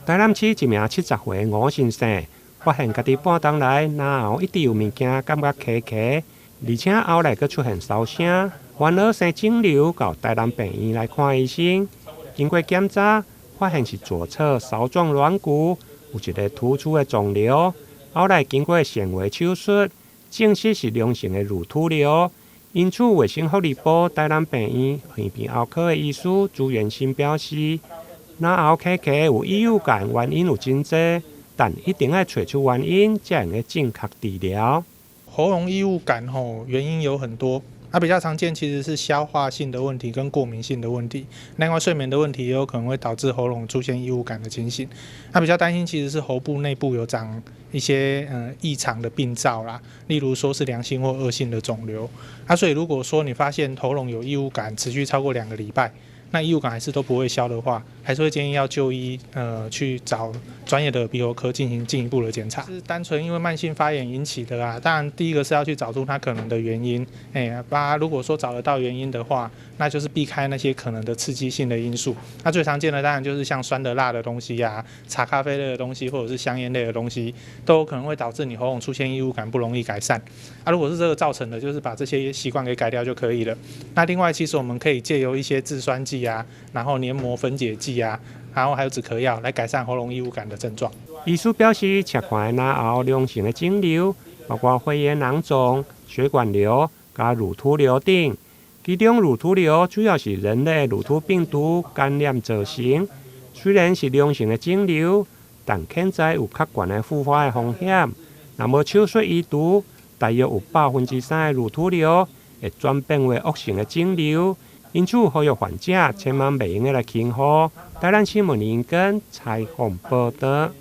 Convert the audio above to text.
台南市一名70歲吳先生發現家己半冬來嚨喉一直有物件感覺卡卡，而且後來閣出現燒聲，煩惱生腫瘤，到台南病院來看醫生。經過檢查，發現是左側梢狀軟骨有一个突出的腫瘤。後來經過顯微手術，證實是良性的乳突瘤。因此，衛生福利部台南病院耳鼻喉科的醫師朱元新表示，嚨喉卡卡有異物感，原因有真濟，但一定愛揣出原因，才會用正確治療。喉嚨異物感吼，原因有很多，那比較常見其實是消化性的問題跟過敏性的問題，另外睡眠的問題也有可能會導致喉嚨出現異物感的情形。那比較擔心其實是喉部內部有長一些異常的病灶啦，例如說是良性或惡性的腫瘤。啊，所以如果說你發現喉嚨有異物感持續超過2個禮拜，那異物感還是都不會消的話，還是會建議要就醫，去找專業的耳鼻喉科進行進一步的檢查。是單純因為慢性發炎引起的啊，當然第一個是要去找出它可能的原因。哎，如果說找得到原因的話，那就是避開那些可能的刺激性的因素。那最常見的當然就是像酸的、辣的東西呀，茶、咖啡類的東西，或者是香菸類的東西，都有可能會導致你喉嚨出現異物感，不容易改善。啊，如果是這個造成的，就是把這些習慣給改掉就可以了。那另外，其實我們可以借由一些制酸劑啊，然後黏膜分解劑啊，然後還有止咳藥來改善喉嚨異物感的症狀。醫師表示，赤看的嚨喉良性的腫瘤，包括會厭囊腫、血管瘤、佮乳突瘤等。其中乳突瘤主要是人類乳突病毒感染造成。雖然是良性的腫瘤，但潛在有較懸的復發的風險。若無手術移除，大約有3%的乳突瘤會轉變為惡性的腫瘤。因此，呼籲患者千萬袂用得來輕忽。台南新聞林根採訪報導。